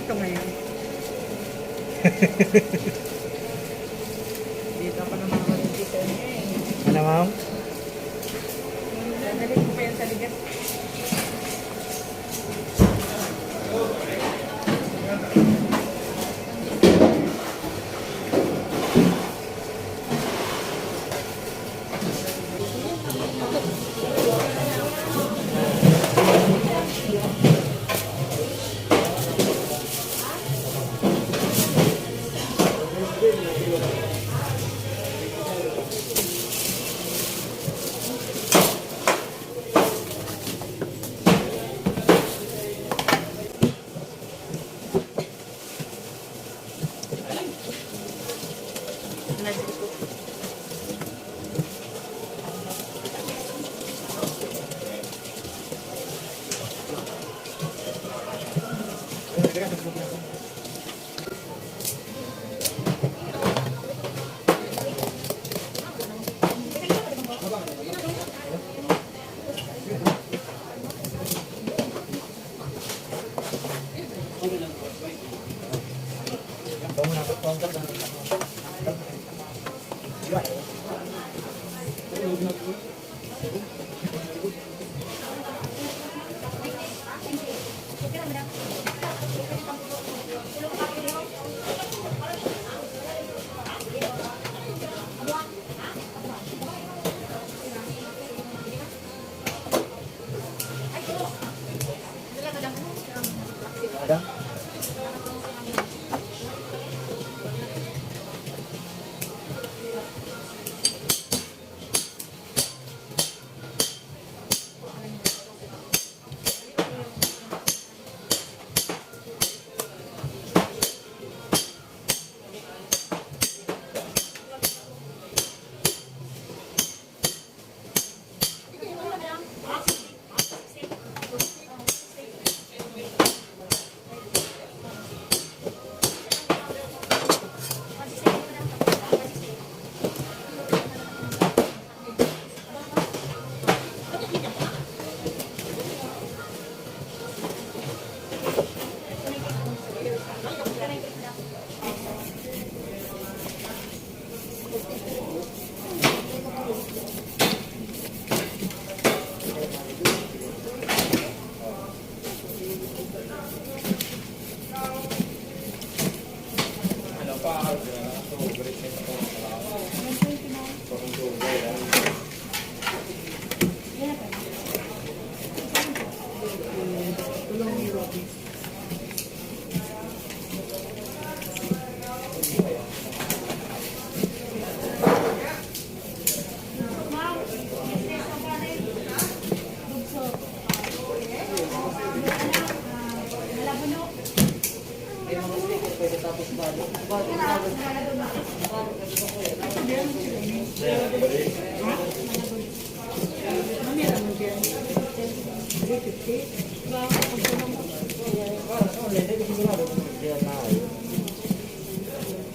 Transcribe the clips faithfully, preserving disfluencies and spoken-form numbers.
Ito ngayon. Dito ako ng mga magkikita niya eh. Ano, ma'am? Dadali ko pa yan sa ligas.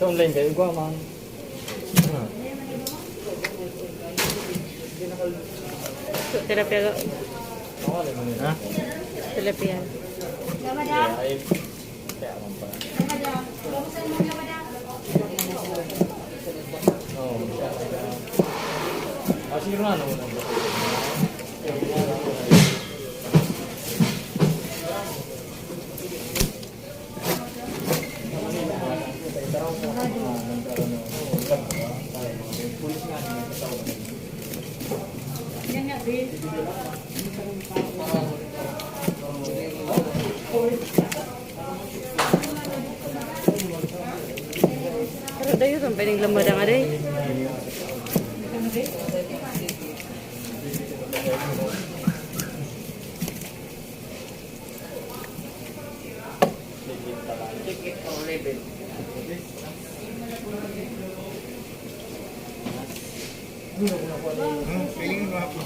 Sa online kayo, igwa man. So, tilapia. Ha? Tilapia. Ay, kaya man pala. Oo. Ah, sige nga, no? Pero dayo, ang pining lamada nga, day. Hmm, feeling mo ako.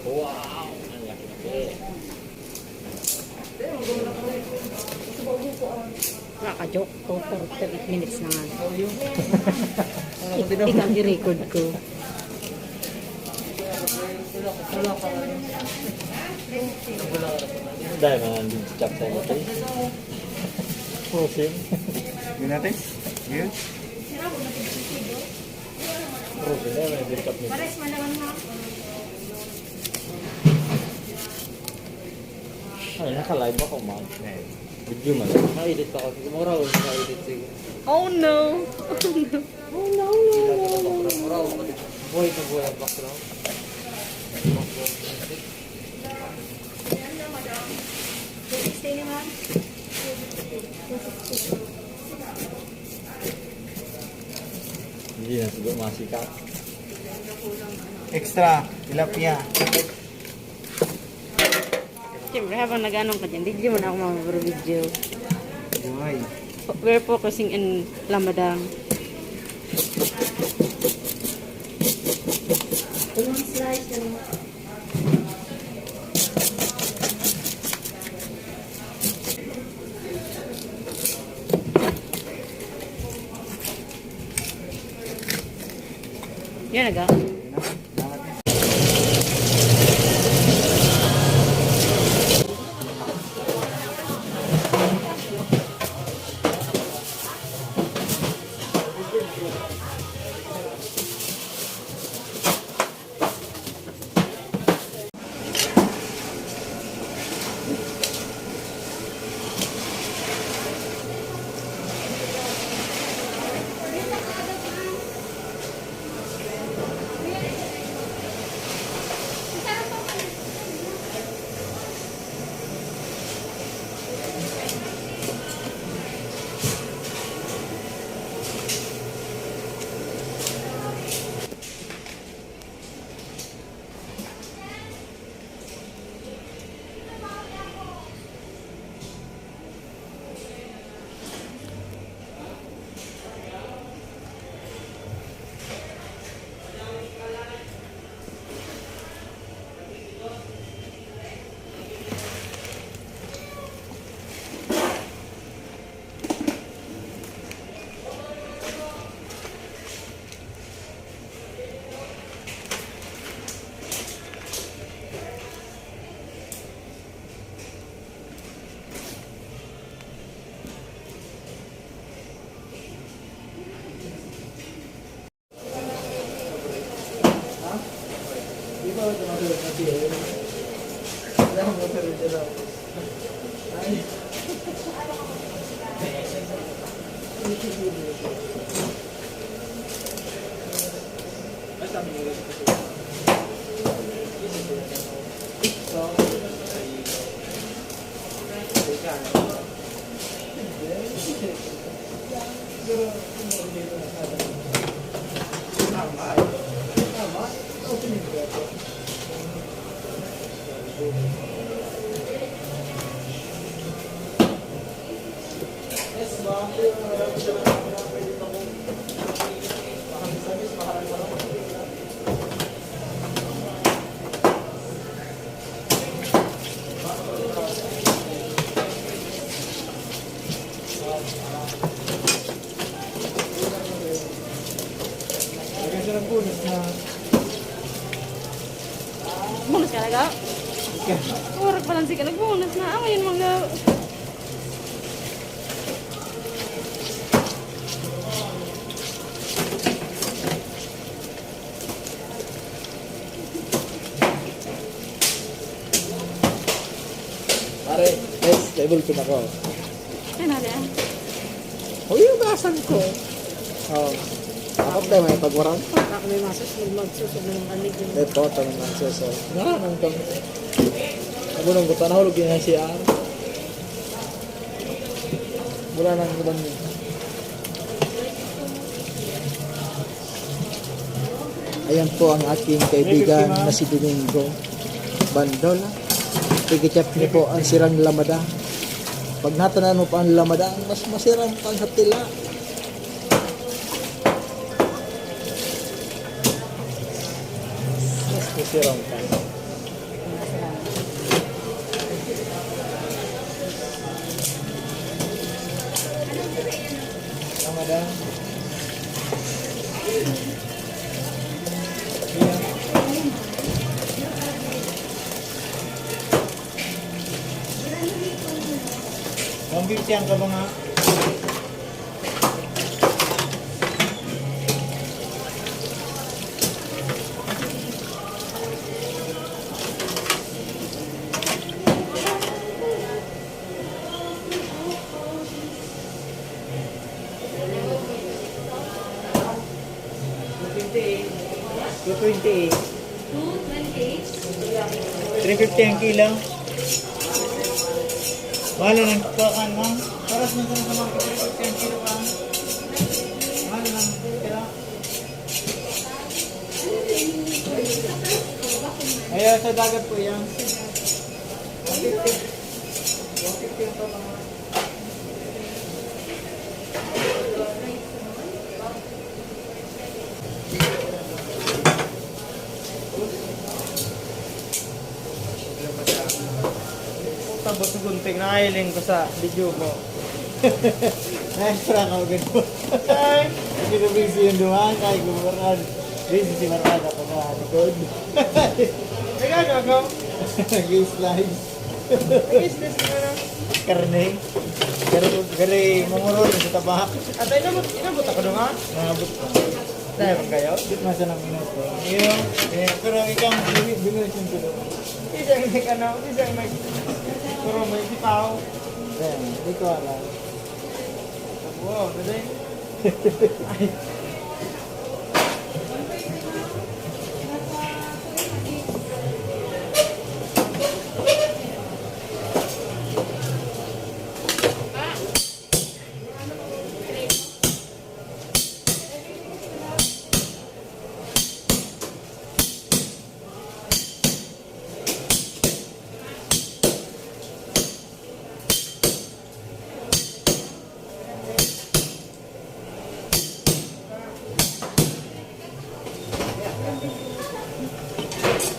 Wow! Ang laki. Nakaka-joke to, forty-eight minutes na nga. Ikaw, i-record ko. Dahil mga nag-chat sa mga tayo. Frozen. Yun natin? Yun? Frozen. Dahil mga nag-chat nito. Ay, naka-live ako, man. Video man. Naka-edit pa ako. Siguro, mura ako naka-edit, siguro. Oh, no! Oh, no, no, no, no, no. Buhay na buhay ang background. Hindi na siguro masikat. Extra, tilapia. Siyempre, habang nag-ano ka dyan, video mo na ako, mga bro, video. Why? We're focusing in lamadang. Yan, aga. Bonus ka na, ga? Oras pa lang, sige, nagbonus na. Amo yun, mga Pare, guys, may bulto na ko. Ano na? O, yung basan ko. O. Dapat na may pagwaran. Baka may masus-, may magsusunod ng kanig yun. Ito, ito may magsusunod. Nga, nang kami. Abunong ko, tanahulog yun ang C R. Wala nang iban yun. Ayan po ang aking kaibigan na si Domingo Bandola. Pigichat niyo po ang sirang lamada. Pag natanan mo pa ang lamada, mas masirang pa sa tila. Mas masirang pa. Lamada. Fifty ang kabanga. Two twenty-eight. Two twenty-eight. Three fifty ang kilo. Mahal na ng kuha kan, ma'am. Paras na sa mga three fifty ang kilo, ma'am. Mahal na ng kilo. Ayan, sa dagat po yan. One fifty. One fifty ang kabanga. Tapos gunting na hiling ko sa video ko. Ay, prank ako ganun. Ay! Kasi nabisi yung dumaan, kaya gumurad. Busy si Marcada pa sa likod. Nagano ako? Nag-slice. Nag-slice ka na. Karne. Pero, pero, mumuro rin sa tabak. At ay, inabot, inabot ako doon, ha? Nabot ko. Dahil kayo? Di man siya ng minuto. Iyo. Eh, pero ikaw, bini-, binili siya ng tulo. Isang may ano, isang may, pero may sipaw. Yan, di ko alam. Wow, galing. Ay.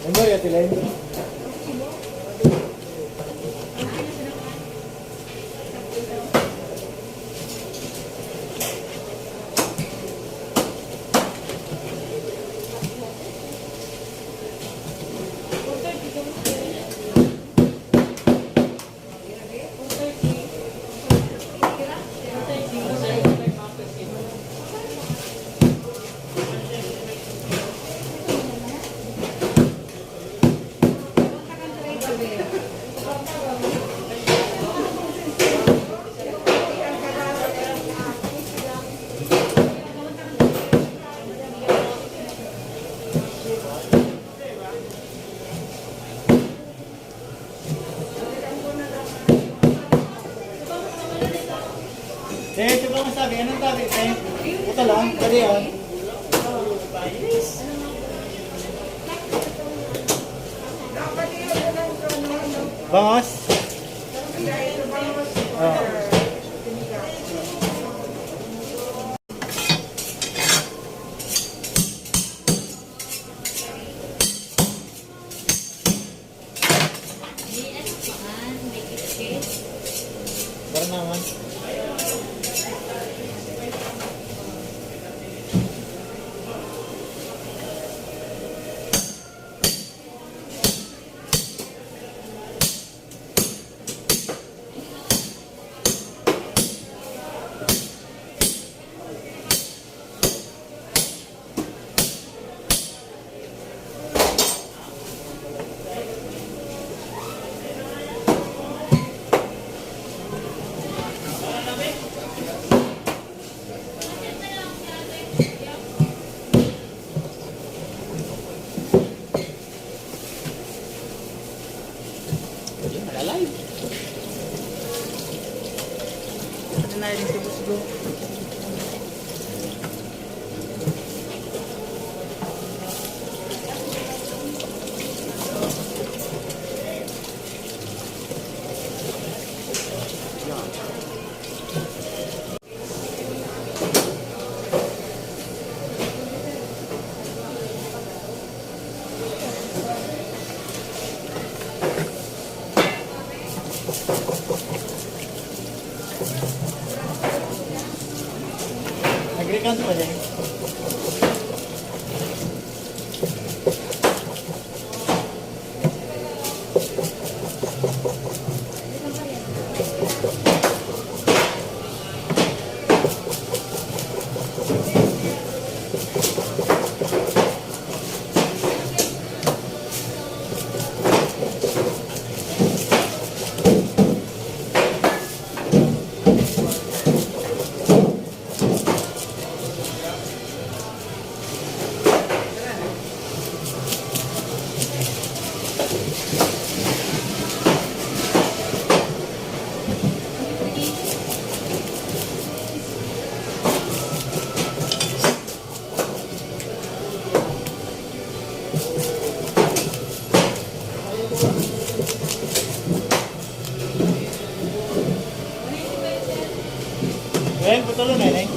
Ay, Maria, tilay. Eh, ito ba masabi? Anong sabi? Eh, ito lang, pwede yan. Bangos? Ah. Tara naman. Ayun, naka-live. Ito na rin si Boss Go. Nagre-count pa din. Ayan, putulon na, eh.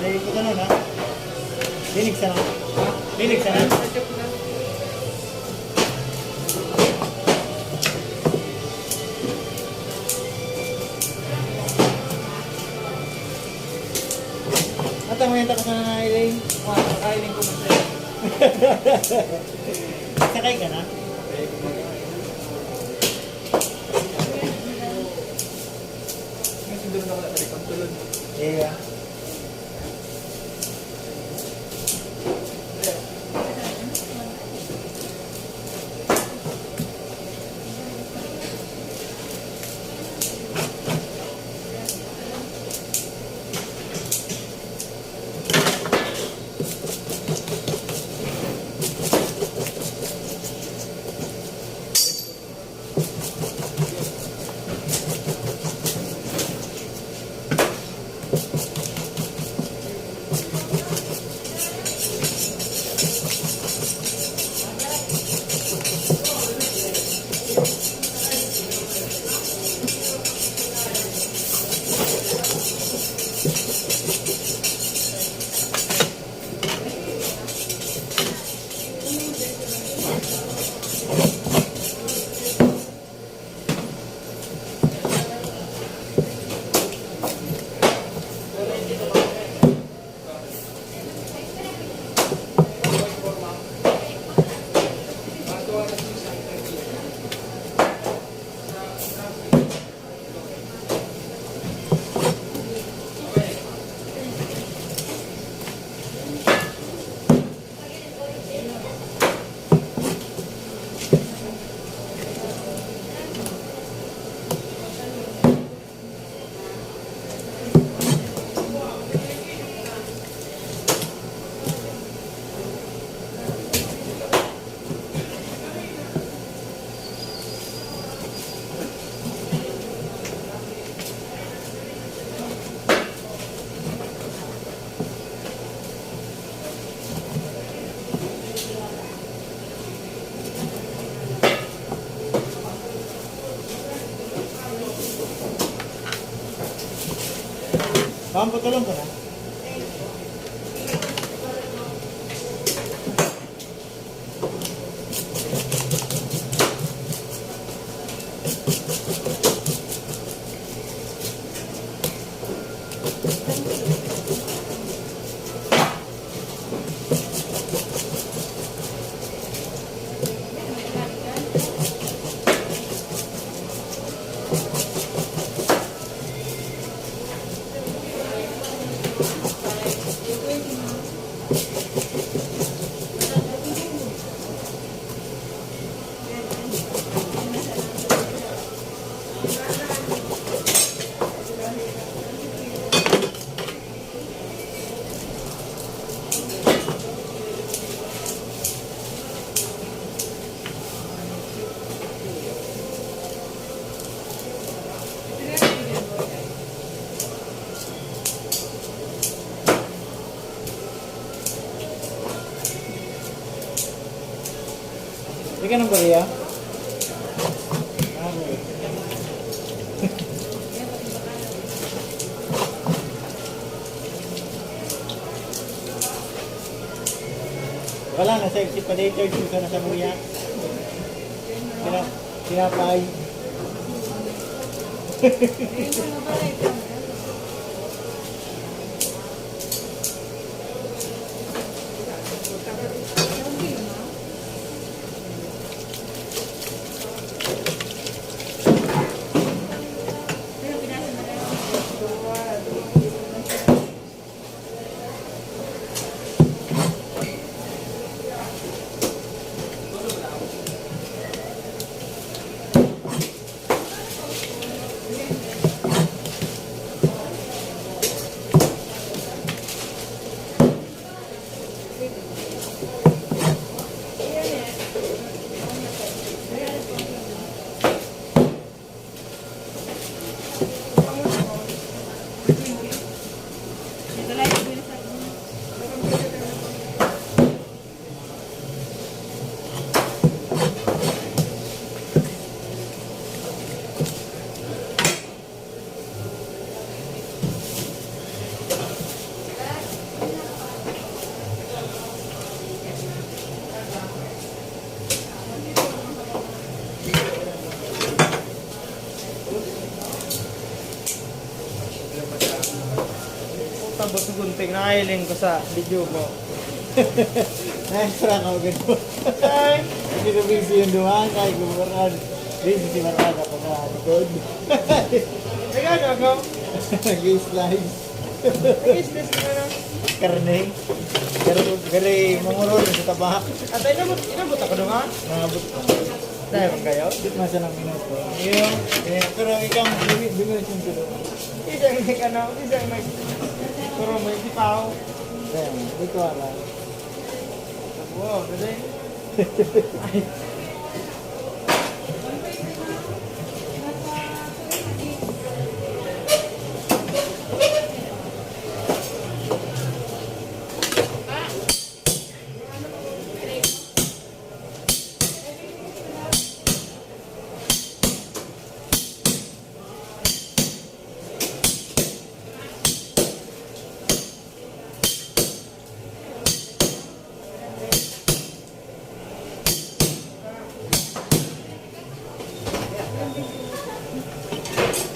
Ay, ito na na. Dinig sana. Ha? Dinig sana. At ang mayroon ko sana na iling, mga kailing ko na sa'yo. Sakay ka na? Iya. Pamputulon ko na. Ganun ba, Ria? Wala na, sexy pa dito, yung sa nasa muya. Pina-, pinapay. Tapos gunting na iling ko sa video mo. Extra ka ganun. Ay! Hindi na busy yung dumaan, kahit gumurad. Busy si Marcada pag nakalikod. Nag-ano ako? Nag-slice. Nag-slice ka na. Karne. Pero, pero, manguror sa tabak. At inabot, inabot ako doon, ha? Nabot ko. Dahil kayo? Di pa siya ng minuto. Iyo. Eh, pero ikaw, bumi-, bumili siya ng tulo. Isang nag-ano, isang nag-, pero may sipaw. Ayan, di ko alam. Wow, galing.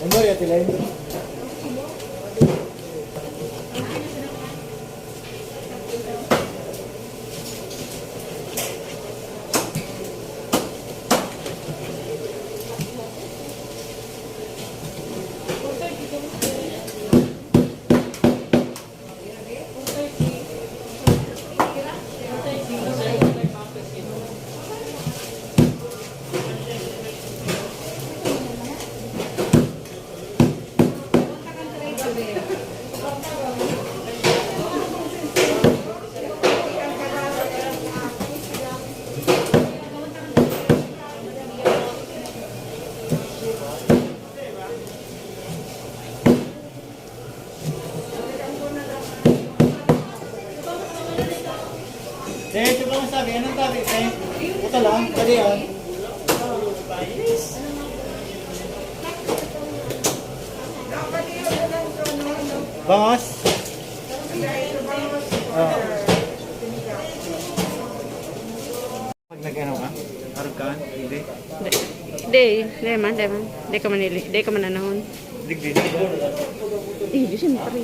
Ano ba yan, Tilay? Eh, ito bang sabi? Anong sabi, te? Ito lang, pwede yan. Bangos? Ah. Pag nag-ano ka? Arog ka? Hindi. Di, di man, di man. Di ka manili, di ka mananahon. Digdi. Hindi, siyempre.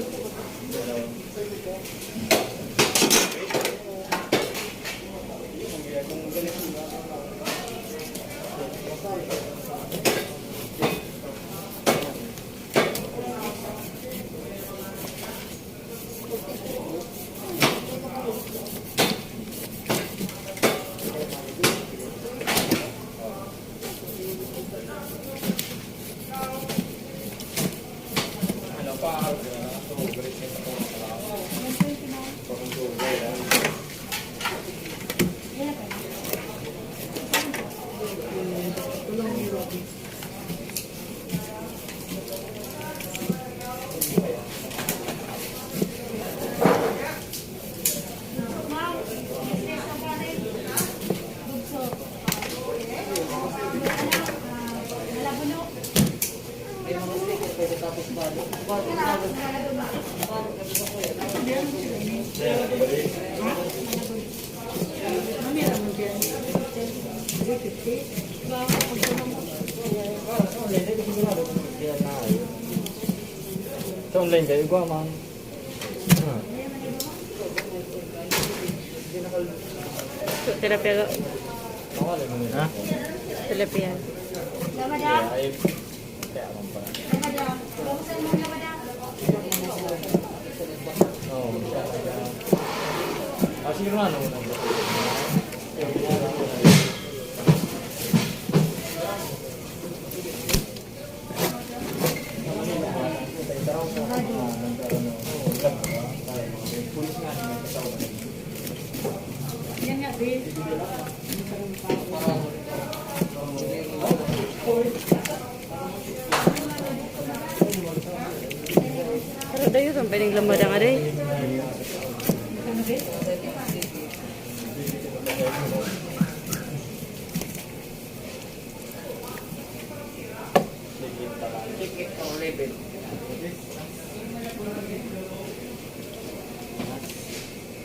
Sa online kayo, igwa man. So, tilapia. Ha? Tilapia. Pero dayo, ang pining lamada nga, day.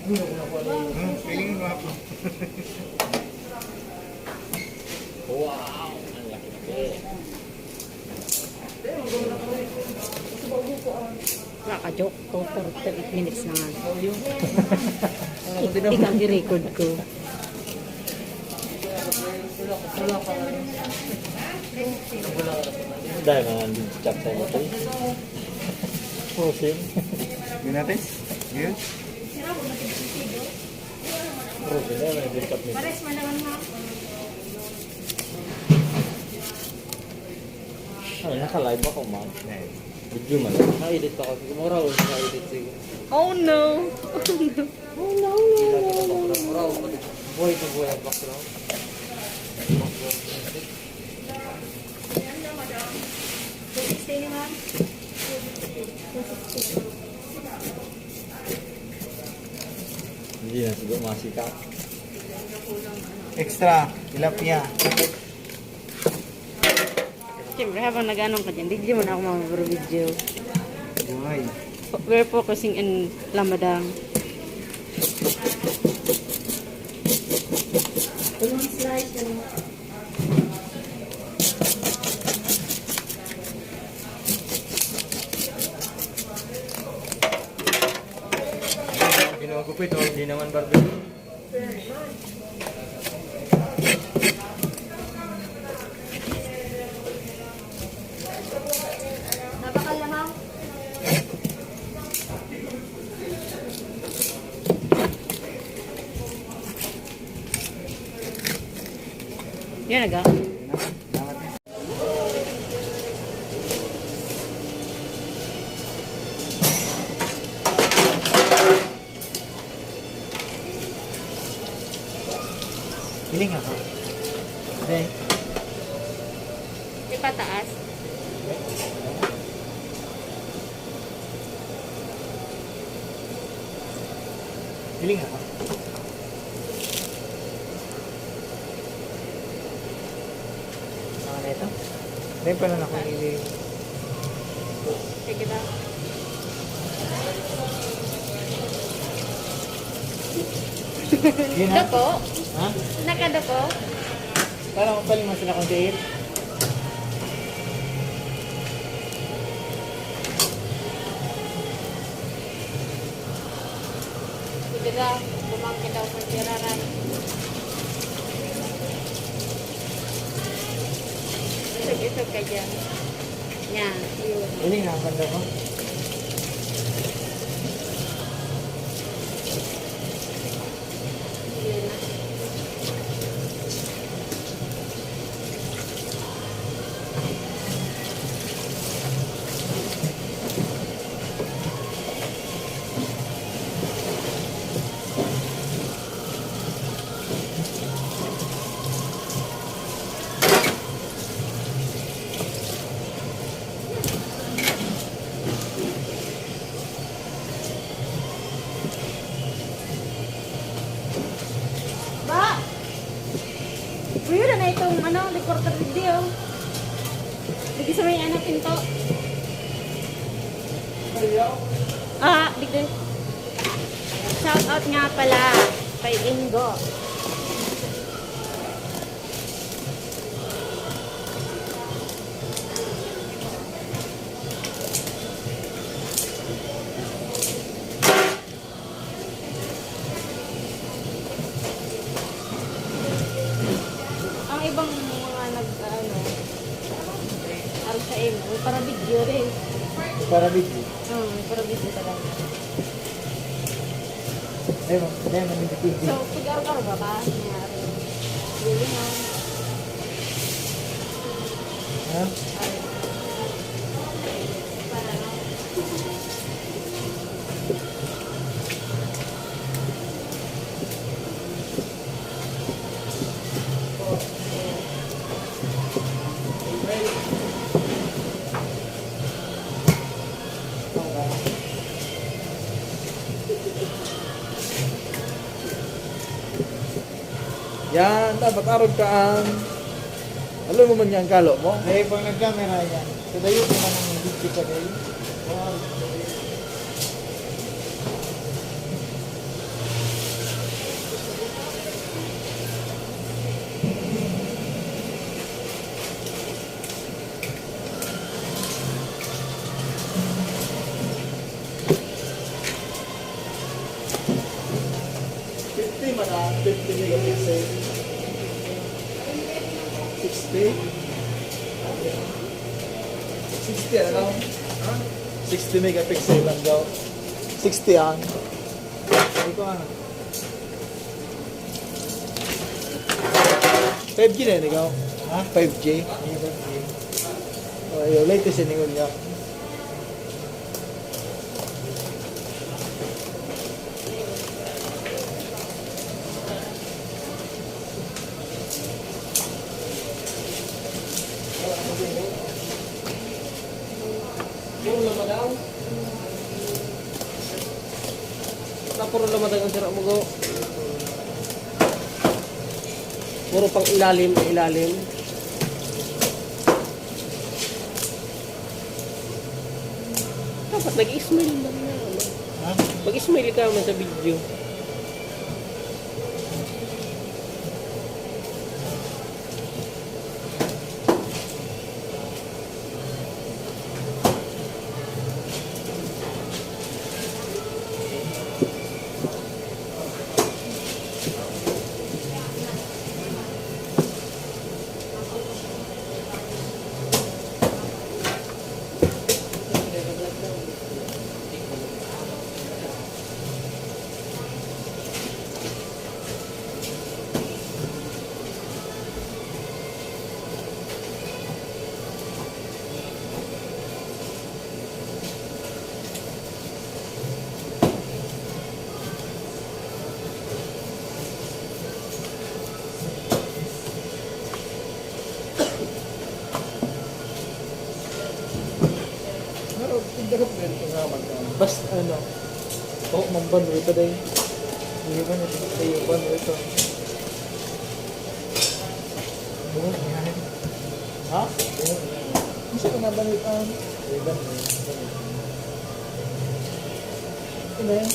Hmm, feeling mo ako. Wow! Ang laki ko. Wala ka, joke. Two forty-eight minutes na nga. Ikaw, i-record ko. Dahil mga chop tayo ito. Pusin. Yun natin? Yun? Pusin na, may chop nito. Pares man naman, ha? Ay, naka-live ako, man. Video man. Naka-edit pa ako. Mura, oh, naka-edit, sige. Oh, no. Oh, no. Oh, no, no, no, no, no. Buhay na buhay ang background. Hindi na siguro masikat. Extra, tilapia. Siyempre, habang nag-ano ka dyan, di, di mo na ako mag-video. Why? We're focusing in lamadang. Ginugupit, oh, hindi naman barbecue. Napakalahaw. Yan, aga. Hiling ako. Hindi. Ipataas. Hiling ako. Ano na ito? Hindi pa na ako ili- Sige daw. Yun na. Dako? Ha? Nakadako? Parang pali mo sila kung diit. Sige daw, bumangkit daw sa siraran. Isog-isog ka dyan. Yan, yun. Galing na, ang ganda ko. Yun na. Ba? Uy, wala na itong, ano, recorder video. Lagi sa may, ano, pinto. Ah, digdi. Shout out nga pala kay Ingo. Ang ibang mga nag-, ano, aro sa imo, may para-video rin. May para-video? Oo, may para-video talaga. Dai man, dai man nagtitibi. So, pag-aro-aro ba ka? Nangyari. Galing, ah. Ha? Ay. Para, no? Yan, dapat arog ka an, alam mo man yan, kalo mo? Eh, pag nag-camera yan, kadayo ko man ang video ka dahil. Wow. Fifty man, ah, fifty megapixel. Sixty? Sixty, ano? Ha? Sixty megapixel lang daw. Sixty, ah. Ito, ah. Five G na yan, ikaw? Ha? Five G? Hindi, five G. Oh, yung latest yun, yun nga. Puro lamadaw. Basta puro lamadaw ang sira mo, go. Puro pang ilalim, ilalim. Dapat nag-smile man na, ano? Ha? Mag-smile ka man sa video. Pero, tigdagap na rin ito nga, mag-, basta, ano, oh, mamban mo ito, day. Hindi ba na ito? Ay, yung ban mo ito. Buhok niya. Ha? Buhok niya. Gusto ko na ban ito. Ay, ban mo ito. Ano yan?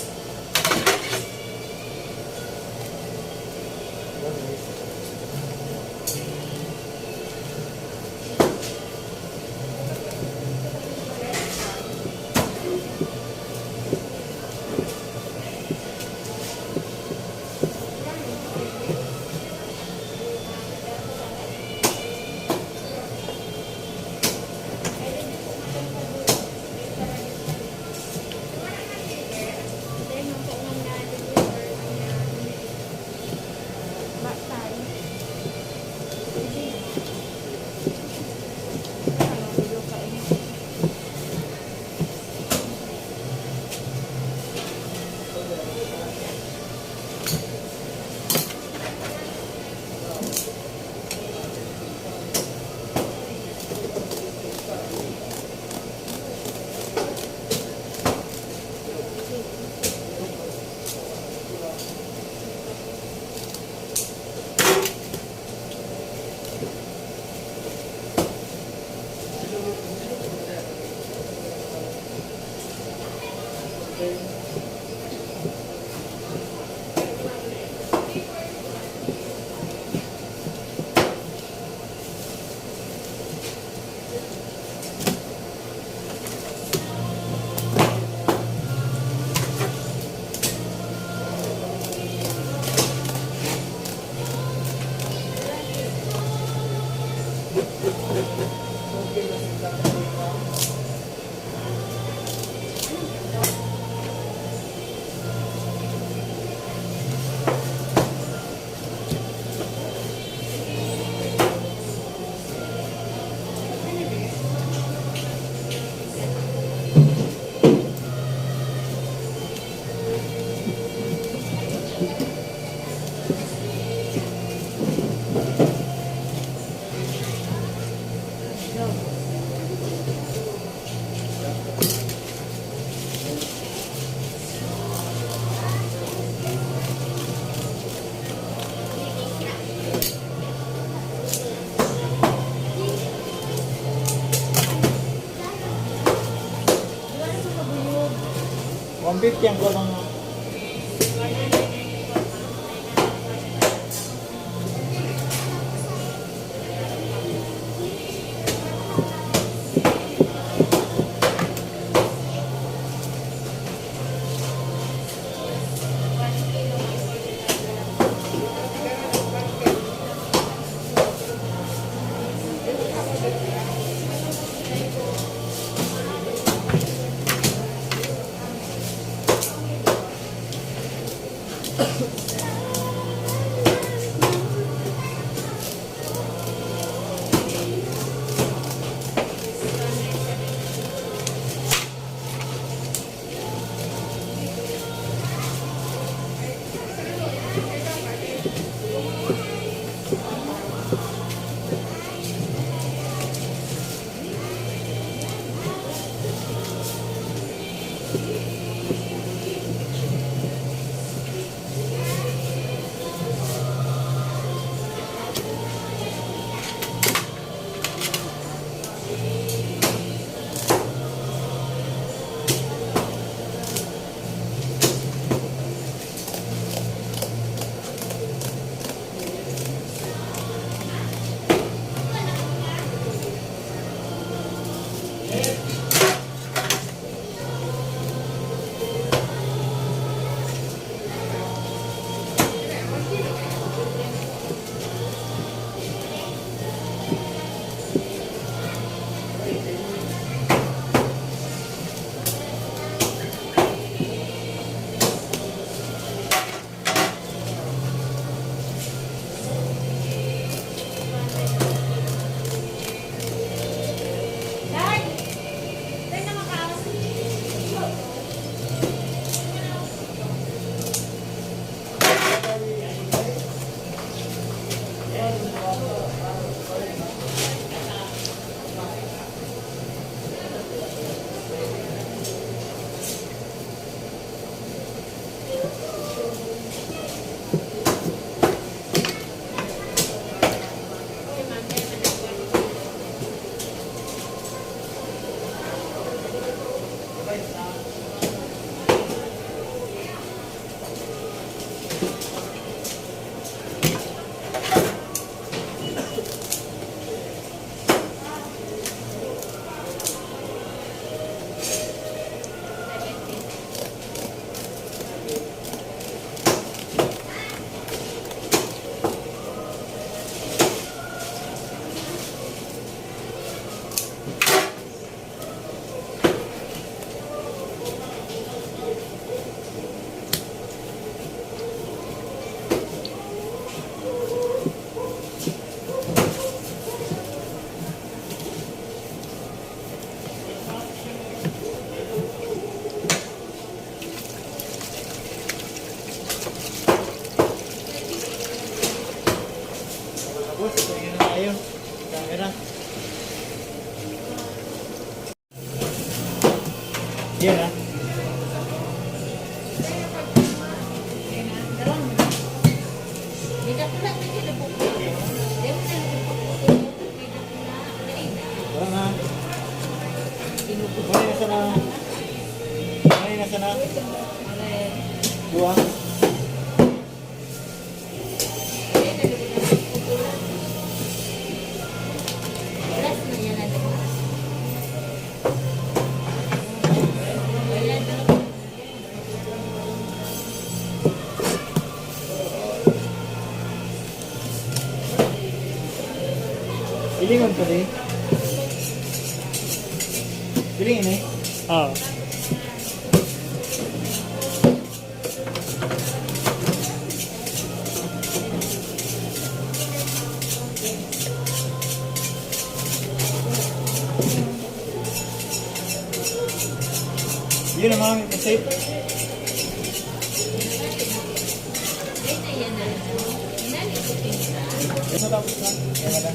One fifty ang kulang. Tapos, ito yun na tayo. Camera. Yan, ah. Tara na. Wala na sana. Wala na Sana. Dua. Pilingon ko di. Piling ini? Oo. Yun ang mga kasi. Ito tapos na. Kaya na.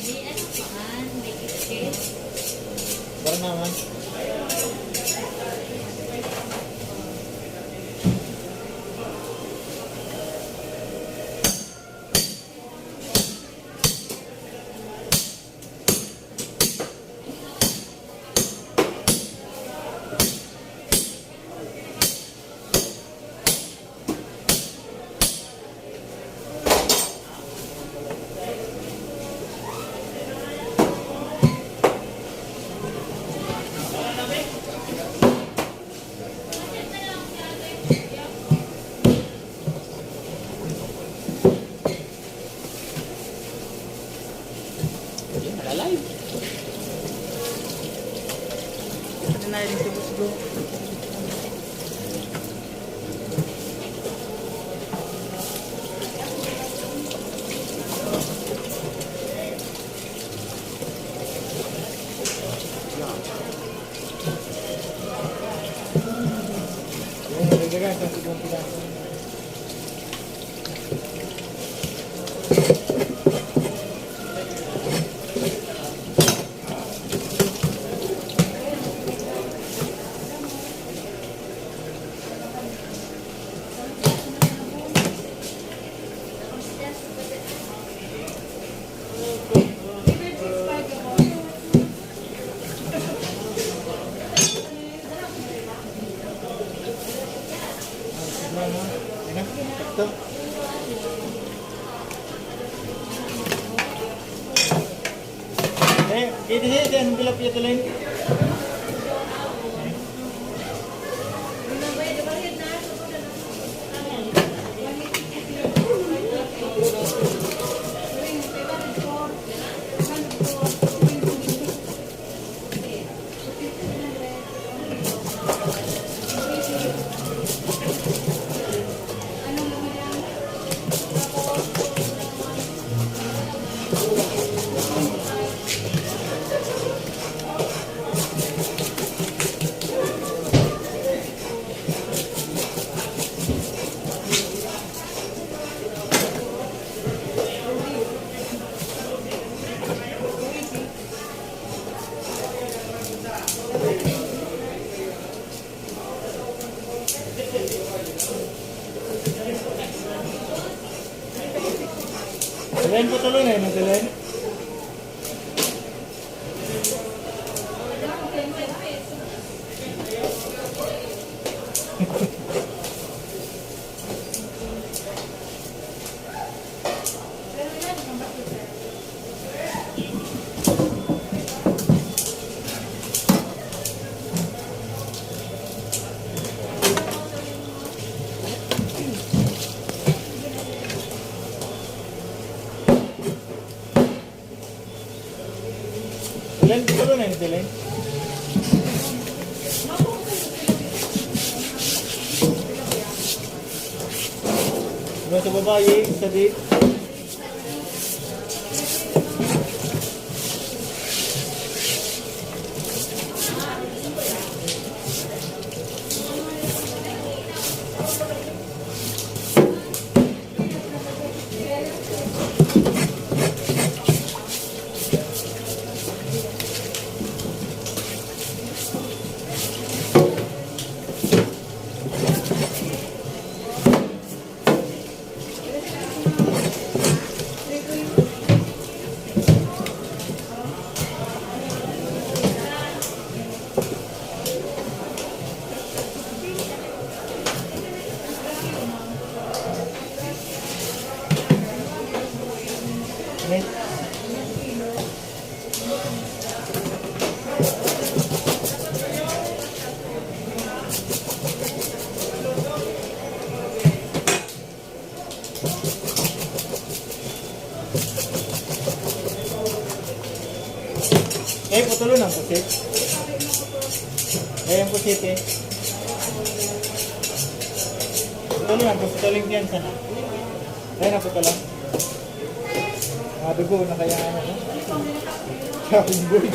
May ano pa man, may kiskis. Wala naman. Ayun, naka-live. Ano na rin si Boss Go? Eh, ini siya, anong tilapia to, Len? Sila yung putulon eh, no, sila yun? Ilan kilo na yung tilay? Yung sa babae, sa di. Eh, putulon ang pusit. Eh, ang pusit eh. Putulon ang pusit. Putulon yan sana. Ayun ang putulon. Mga dugo na kaya ano, no? Shopping boy.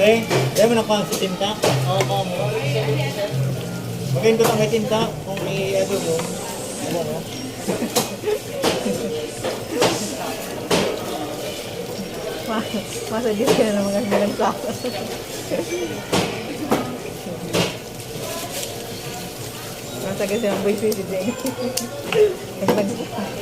Te, dai mo nakuha si tinta? Oo, oo. Magayon ko na may tinta, kung i-ano mo. Ano mo? Ma-, masagis ka na naman kasi ng plato. Masagis yung boy si Jeng. Nagpag-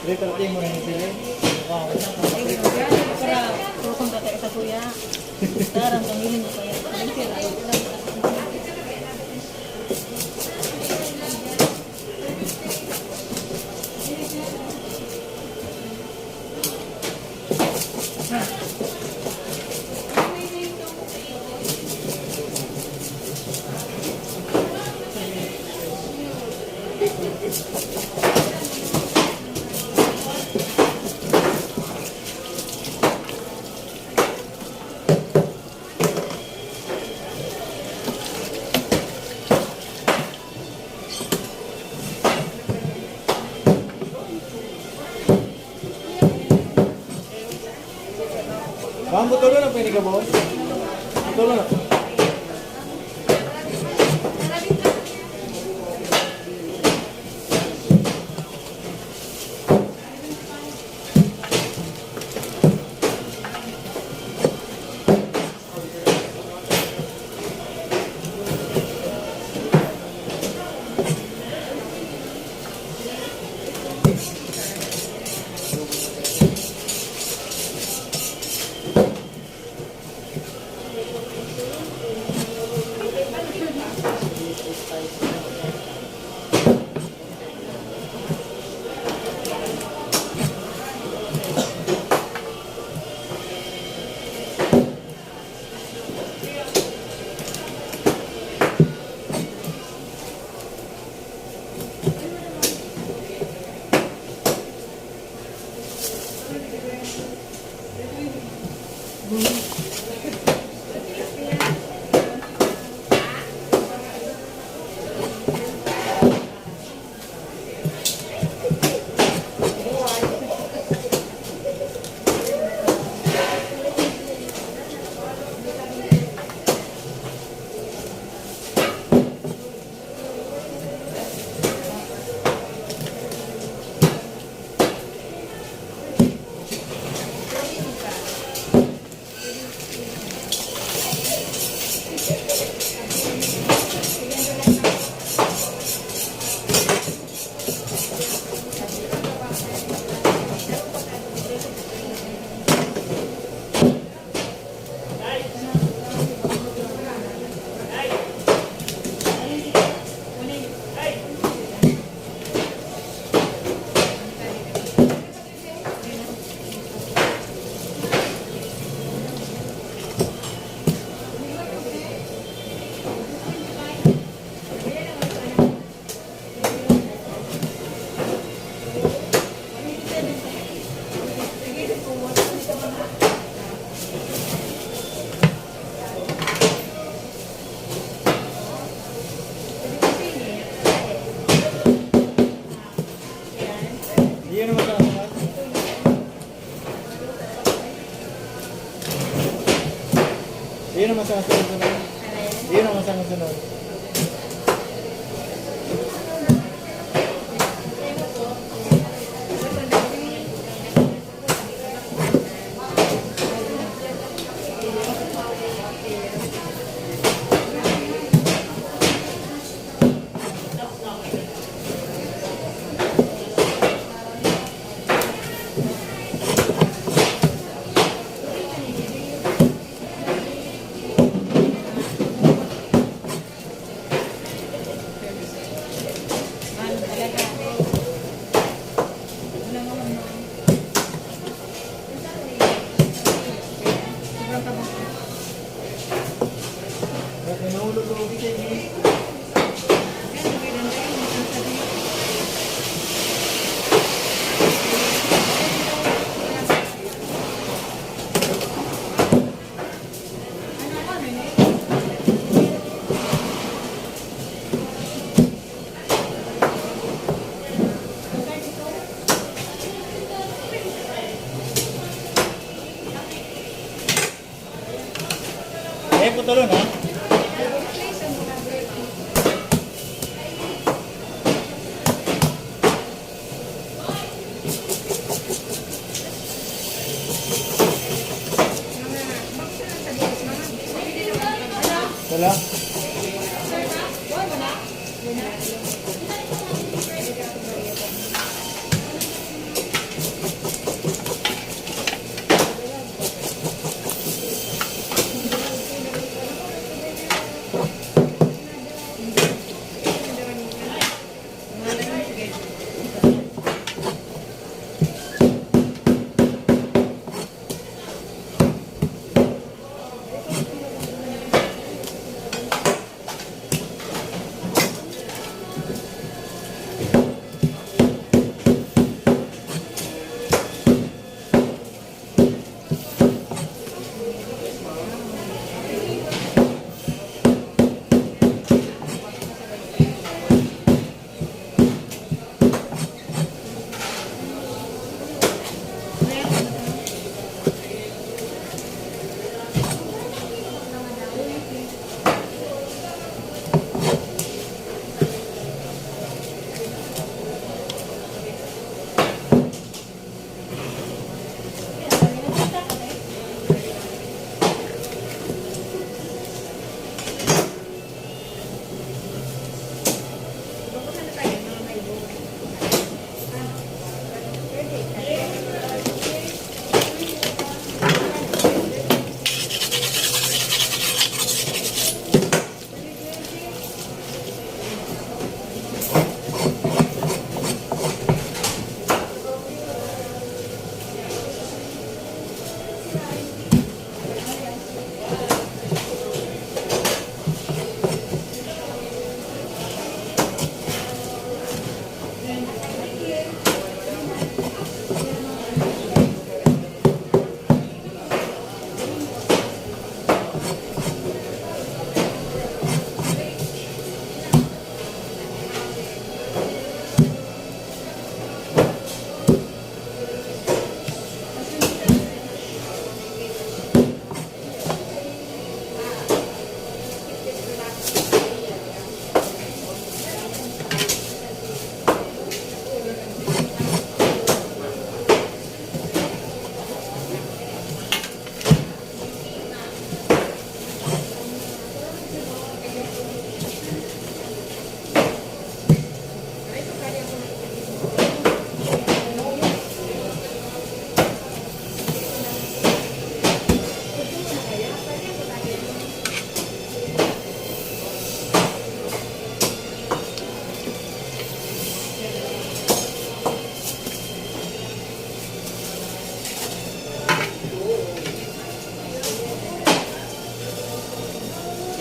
Dito, tingin mo na yung sili. Wow. Para, para kung tatay sa kuya. Tarang, kamiling ko kaya. Bang butulo na pwede ka, boss? Butulo na. Iyon naman sa kasunod. Iyon naman sa kasunod. Iyon naman sa kasunod. Eh, putulon, ha? Wala.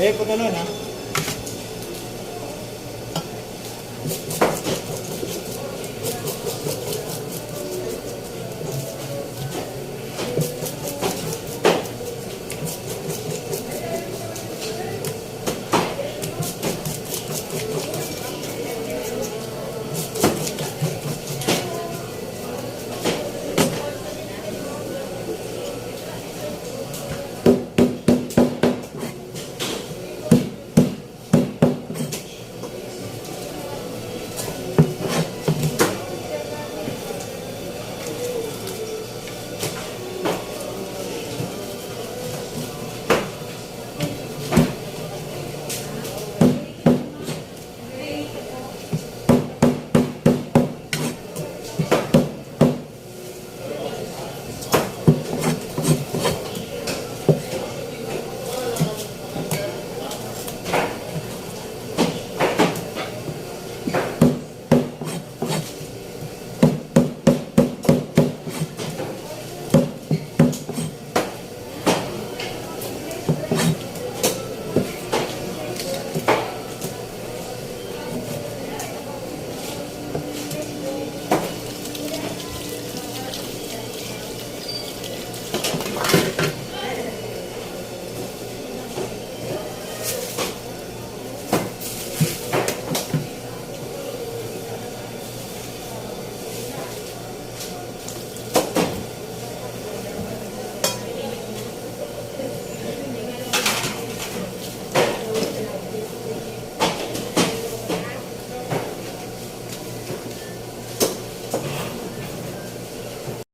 Eh, putulon, ha?